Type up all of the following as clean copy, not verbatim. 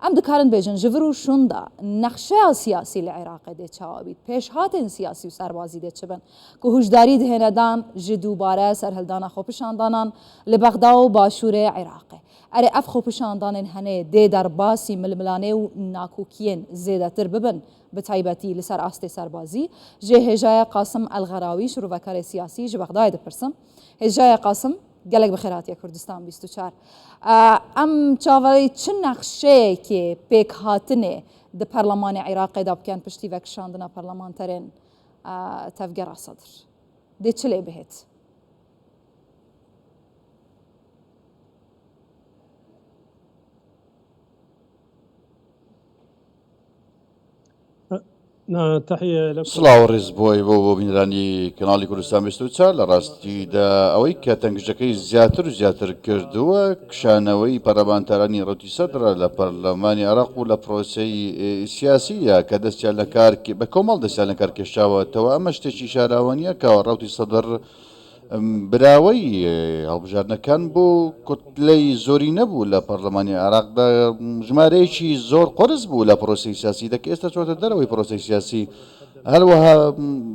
Em dikarin bêjin ji vir û şûnda nexşeya siyasî li Iraqê dê çawa bît, pêşhatên siyasî û serbazî dê çi bin ku huşdarî dihêne dan ji dûbare serhildana xwepişandanan li Bexda û başûrê Iraqê. Erê ev xwepişandanên henê dê derbasî milmilanê û nakokiyên zêdetir bibin bi taybetî li ser astê serbazî? Ji Hêjaye Qasim El-Xerawî şirovekarê siyasî ji Bexdayê dipirsim. Hêjaye Qasim, Gelek bi xêr hatiye Kurdistan 24. Em çaverê çi nexşeyekê pêkhatinê di perlemanê Iraqê de bikin piştî vekişandina perlemanterên Tevgera Sedr? Dê çi lê bihêt? سڵاو و ڕێز بۆ ئێوە و بۆ بینەرانی کەناڵی کوردستان 24. لە ڕاستیدا ئەوەی کە تەنگژەکەی زیاتر و زیاتر کردووە کشانەوەی پەرلەمانتارانی ڕەوتی سەدرە لە پەرلەمانی عێراق و لە پرۆسەی سیاسیە کە دەستیان لە کار بە کۆمەڵ دەستیان لە کار کێشاوەتەوە. ئەمە شتێکی شاراوە نییە کە ڕەوتی سەدر براوەی هەڵبژاردنەکان بوو، کوتلەی زۆری نەبوو لە پەرلەمانی عێراقدا، ژمارەیەکی زۆر قورس بوو لە پرۆسەی سیاسیدا کە ئێستا چۆتە دەرەوەی پرۆسەی سیاسی. هەروەها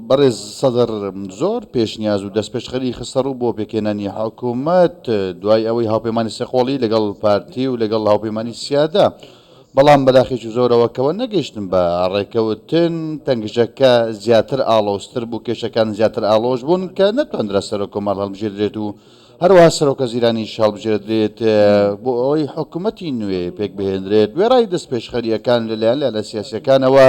بەڕێز سەدر زۆر پێشنیاز و دەستپێشخەری خستەڕوو بۆ پێکهێنانی حکوومەت دوای ئەوەی هاوپەیمانی سێقۆڵی لەگەڵ پارتی و لەگەڵ هاوپەیمانی سیادە بەڵام بەداخێکی زۆرەوە کەوە نەگەیشتن بە ڕێکەوتن، تەنگژەکە زیاتر ئاڵۆزتر بوو، کێشەکان زیاتر ئاڵۆز بوون کە نەتواندرا سەرۆککۆمار هەڵبژێردرێت و هەروەها سەرۆکوەزیرانیش هەڵبژێردرێت بۆ ئەوەی حکومەتی نوێ پێکبهێنرێت، وێڕای دەستپێشخەرییەکان لەلایەن لایەنە سیاسییەکانەوە،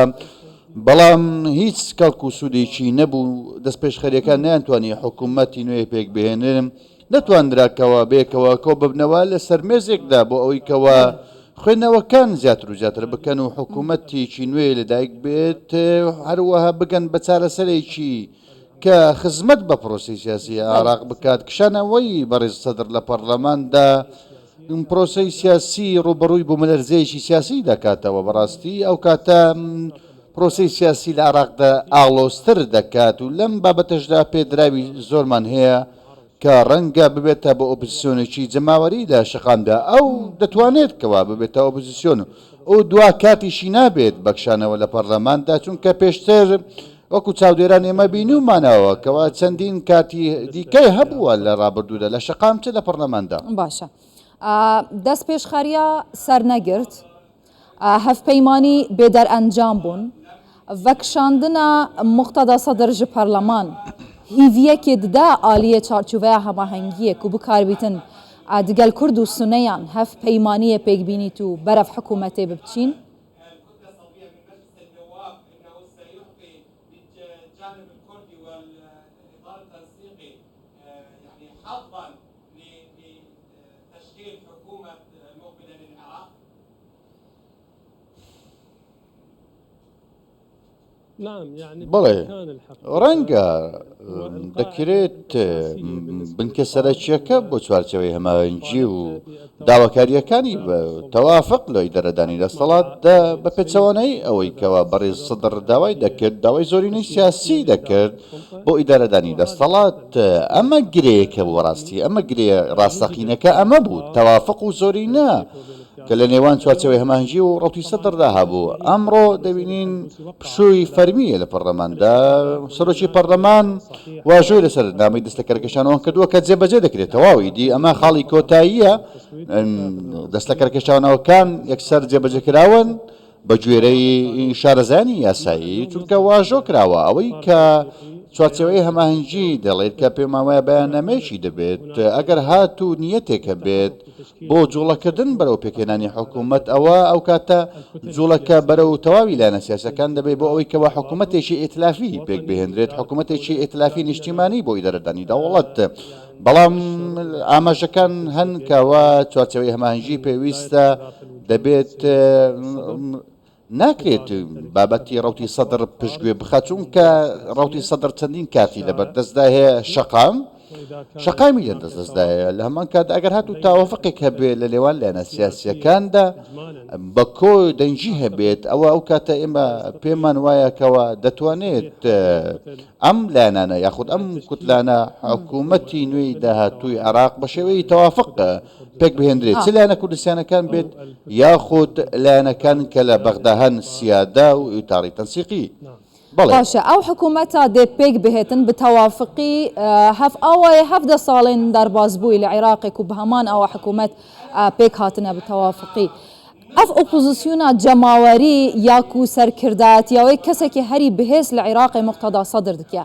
بەڵام هیچ کەڵک و سوودێکی نەبوو، دەستپێشخەرییەکان نەیانتوانی حکومەتی نوێ پێکبهێنن. نەتواندرا کەوا بەیەکەوە کۆببنەوە لەسەر مێزێکدا بۆ ئەوەی کەوا خوێندنەوەکان زیاتر و زیاتر بکەن و حکوومەتێکی نوێ لەدایک بێت، هەروەها بگەن بە چارەسەرێکی کە خزمەت بە پرۆسەی سیاسی عێراق بکات. کشانەوەی بەڕێز سەدر لە پەرلەماندا پرۆسەی سیاسی ڕووبەڕووی بوومەلەرزەیەکی سیاسی دەکاتەوە، بەڕاستی ئەو کاتە پرۆسەی سیاسی لە عێراقدا ئاڵۆزتر دەکات و لەم بابەتەشدا پێدراوی زۆرمان هەیە کە ڕەنگە ببێتە بە ئۆپزسیۆنێکی جەماوەری لە شەقامدا، ئەو دەتوانێت کەوا ببێتە ئۆپزسیۆن و دوا کاتیشی نابێت بە کشانەوە لە پەرلەماندا، چونکە پێشتر وەکو چاودێران ئێمە بینیومانەوە کەوا چەندین کاتی دیکەی هەبووە لە ڕابردوودا لە شەقام چ لە پەرلەماندا. باشە دەستپێشخەریە سەرنەگرت. هەڤپەیمانی بێ دەرئەنجام بوون، ڤەکشاندنا موقتەدا سەدر ژ پەرلەمان هیڤیەکێ ددا ئالیێ چارچوڤەیا هەماهەنگیێ کو بکاربیتن دگەل کورد و سوننەیان هەڤپەیمانیێ پێک بینیت و بەرەڤ حکوومەتێ ببچین. بەڵێ، ڕەنگە دەکرێت بنکە سەرەکییەکە بۆ چوارچێوەی هەماهەنگی و داواکارییەکانی بە تەوافق لە ئیدارەدانی دەسەڵاتدا بە پێچەوانەی ئەوەی کەوا بەڕێز سەدر داوای دەکرد، داوای زۆرینەی سیاسی دەکرد بۆ ئیدارەدانی دەستەڵات، ئەمە گرێیەکە بوو بەڕاستی، ئەمە گرێ ڕاستەقینەکە ئەمە بوو، تەوافق و زۆرینە. کە لە نێوان چوارچێوەی هەماهەنگی و ڕەوتی سەدردا هەبوو، ئەمڕۆ دەبینین پشووی فەرمییە لە پەرلەماندا، سەرۆکی پەرلەمان واژۆی لەسەر نامەی دەستلەکارکێشانەوە کردووە کە جێبەجێ دەکرێت، تەواو ئیدی ئەمە خاڵی کۆتاییە، دەستلەکارکێشانەوەکان یەکسەر جێبەجێ کراون. بەگوێرەی شارەزایانی یاسایی، چونکە واژۆ کراوە، ئەوەی کە چوارچێوەی هەماهەنگی دەڵێت کە پێمانوایە بەیاننامەیەکی دەبێت، ئەگەر هاتوو نیەتێک هەبێت بۆ جوڵەکردن بەرەو پێکهێنانی حکومەت ئەوا ئەوکاتە جوڵەکە بەرەو تەواوی لایەنە سیاسیەکان دەبێت بۆ ئەوەی کەوا حکومەتێکی ئیتلافی پێکبهێنرێت، حکومەتێکی ئیتلافی نیشتیمانی بۆ ئیدارەدانی دەوڵەت. بەڵام ئاماژەکان هەن کەوا چوارچێوەی هەماهەنگی پێویستە دەبێت ناکرێت بابەتی ڕەوتی سەدر پشتگوێ بخات چونکە ڕەوتی سەدر چەندین کارتی لەبەردەستدا هەیە شەقام. شەقامی لە دەستدایە. لە هەمان کات ئەگەر هاتوو تەوافقێک هەبێت لە نێوان لایەنە سیاسییەکاندا بە کۆ دەنگی هەبێت، ئەوە ئەو کاتە ئێمە پێمان وایە کەوا دەتوانێت ئەم لایەنانە یاخود ئەم کوتلانە حکوومەتی نوێی داهاتووی عێراق بە شێوەی تەوافق پێک بهێندرێت، چ لایەنە کوردستانەکان بێت یاخود لایەنەکان کە لە بەغدا هەن سیادە و ئیتاڕی تەنسیقی. بەڵێ. باشە ئەو حکوومەتە دێ پێک بهێتن بە تەوافقی هەف ئاوایە 17 ساڵێن دەربازبووی لە عێراقێک و بە هەمان ئاوا حکوومەت پێک هاتنە بە تەوافقی. ئەف ئۆپۆزیسیۆنا جەماوەری یاکو سەرکردایەتیاوەی کەسێکی هەری بهێز لە عێراقێ موقتەدا سەدر دکە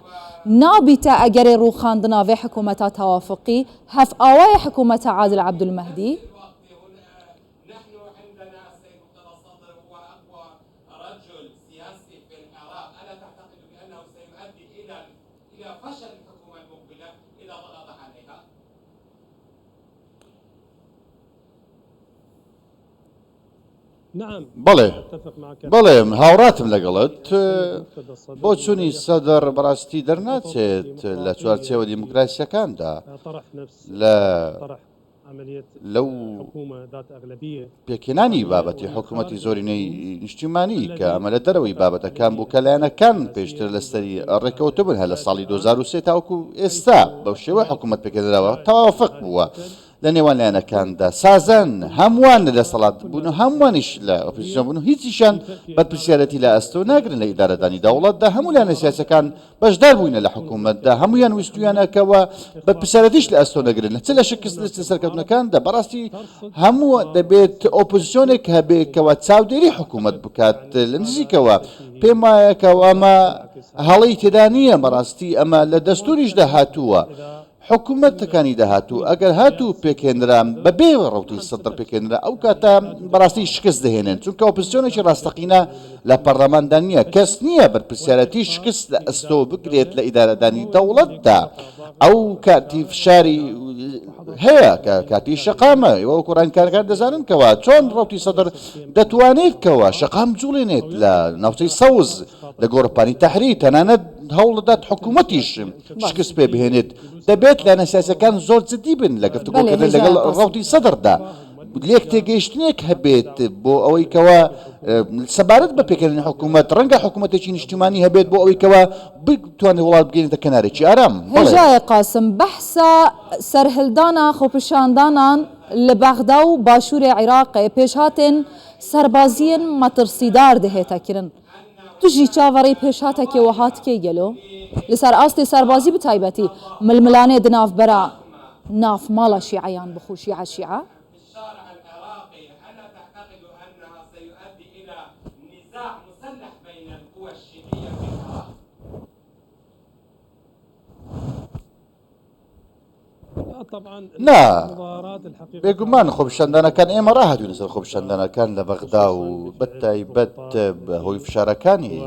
نابیتە ئەگەرێ ڕووخاندنا ڤێ حکوومەتا تەوافقی هەف ئاوایە حکوومەتا عادل عەبدولمەهدی؟ بەڵێ بەڵێ هاوڕاتم لەگەڵت بۆچوونی سەدر بەڕاستی دەرناچێت لە چوارچێوە دیموکراسیەکاندا لە لەو پێکهێنانی بابەتی حکوومەتی زۆرینەی نیشتیمانی کە ئەمە لە دەرەوەی بابەتەکان بوو کە لایەنەکان پێشتر لەسەری ڕێککەوتبوون هەر لە ساڵی 2023 تاوەکو ئێستا بەو شێوە حکوومەت پێکهێنراوە تەوافق بووە لە نێوان لایەنەکاندا سازان هەمووان لە دەسەڵات بوون و هەمووانیش لە ئۆپۆزیسیۆن بوون و هیچیشان بەرپرسیارەتی لە ئەستۆ ناگرن لە ئیدارەدانی دەوڵەتدا هەموو لایەنە سیاسەکان بەشدار بووینە لە حکوومەتدا هەموویان ویستویانە کەوا بەرپرسیارەتیش لە ئەستۆ نەگرن چ لە شکست لە چ سەرکەوتنەکاندا بەڕاستی هەموو دەبێت ئۆپۆزیسیۆنێک هەبێت کەوا چاودێری حکوومەت بکات لە نزیکەوە پێم وایە کەوا ئەمە هەڵەی تێدا نییە بەڕاستی ئەمە لە دەستوریشدا هاتووە حکومەتەکانی داهاتوو ئەگەر هاتوو پێکهێنرا بەبێ ڕەوتی سەدر پێکهێنرا ئەو کاتە بەڕاستی شکست دەهێنن چونکە ئۆپزسیۆنێکی ڕاستەقینە لە پەرلەماندا نییە کەس نییە بەرپرسیارەتی شکست لە ئەستۆ بگرێت لە ئیدارەدانی دەوڵەتدا ئەو کارتی فشاری هەیە کە کاتی شەقامە ئێوە وەکو ڕانکارەکان دەزانن کەوا چۆن ڕەوتی سەدر دەتوانێت کەوا شەقام بجوڵێنێت لە ناوچەی سەوز لە گۆڕەپانی تەحریر تەنانەت هەوڵدەدات حکوومەتیش شکست پێ بهێنێت، دەبێت لایەنە سیاسیەکان زۆر جدی بن لە گفتوگۆکردن لەگەڵ ڕەوتی سەدردا، لێک تێگەیشتنێک هەبێت بۆ ئەوەی کەوا سەبارەت بە پێکهێنانی حکوومەت، ڕەنگە حکوومەتێکی نیشتیمانی هەبێت بۆ ئەوەی کەوا بتوانێت وڵات بگەینێتە کەنارێکی ئارام. بەڵێ. هێژایە قاسم، بەحسا سەرهلدانا خۆپیشاندانان لە بەغدا و باشوورێ عیراقێ پێشهاتێن سەربازیێن مەترسیدار دهێتە کرن. دژی چاڤەڕێی پێشهاتەکێ وەها تکەی گەلۆ؟ لەسەر ئاستێ سەربازی بتایبەتی ململانێ دناڤبەرا ناف ماڵە شیعەیان بخو شیعە شیعە؟ نا، بێگومان خۆپیشاندانەکان ئێمە ڕاهاتووین لەسەر خۆپیشاندانەکان لە بەغدا و بەتایبەت بەهۆی فشارەکانی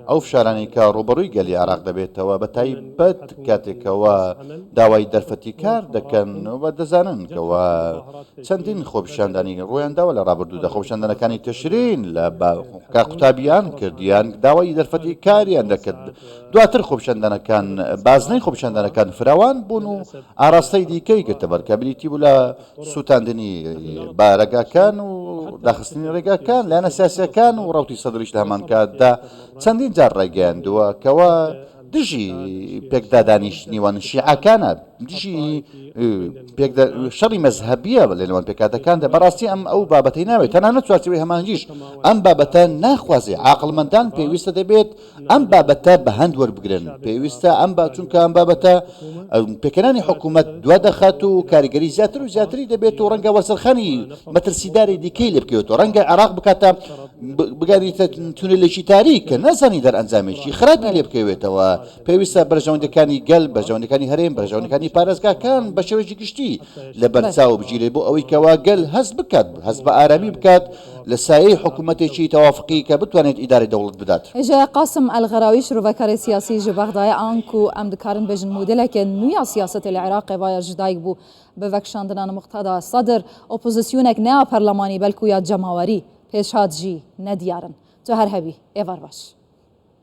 ئەو فشارانەی کە ڕووبەڕووی گەلی عێراق دەبێتەوە بەتایبەت کاتێکەوە داوای دەرفەتی کار دەکەن و دەزانن کەوا چەندین خۆپیشاندانی ڕوویانداوە لە ڕابردوودا خۆپیشاندانەکانی تشرین لە کە قوتابیان کردیان داوای دەرفەتی کاریان دەکرد دواتر خۆپیشاندانەکان بازنەی خۆپیشاندانەکان فراوان بوون و ئاراستەی دیکەی گرتەبەر کە بریتی بوو لە سووتاندنی بارەگاکان و داخستنی ڕێگاکان لایەنە سیاسیەکان و ڕەوتی سەدریش لە هەمان کاتدا چەندین جار ڕایگەیاندووە کەوا دژی پێکدادانی نێوان شیعەکانە دژی پێکدا شەڕی مەزهەبیە لە نێوان پێکهاتەکاندا بەڕاستی ئەم ئەو بابەتەی ناوێت تەنانەت چوارچێوەی هەماهەنگیش ئەم بابەتە ناخوازێ عاقڵمەندان پێویستە دەبێت ئەم بابەتە بە هەند وەربگرن، پێویستە ئەم با چونکە ئەم بابەتە پێکهێنانی حکوومەت دوا دەخات و کاریگەری زیاتر و زیاتری دەبێت و ڕەنگە وەرچەرخانی مەترسیداری دیکەی لێ بکەوێتەوە ڕەنگە عێراق بکاتە بگەنیتە تونێلێکی تاریک کە نازانی دەرئەنجامێکی خراپی لێ بکەوێتەوە پێویستە بەرژەوەندەکانی گەل بەرژەوەندەکانی هەرێم بەرژەوەندەکانی پارێزگاکان بە شێوەیەکی گشتی لەبەرچاو بگیرێت بۆ ئەوەی کەوا گەل هەست بکات هەست بە ئارامی بکات لە سایەی حکوومەتێکی تەوافقی کە بتوانێت ئیدارەی دەوڵەت بدات. هێژایە قاسم ئەلغەراوی شرۆڤەکارێ سیاسی ژ بەغدایە ئان کو ئەم دکارن بێژن مۆدێلەکێ نویا سیاسەتێ لە عێراقێ ڤایە ژ دایک بوو بە ڤەکشاندنان موقتەدا سەدر ئۆپۆزیسیونێک نە یا پەرلەمانی بەلکو یا جەماوەری پێشهات ژی نەدیارن. تو هەر هەبی. ئێڤار باش.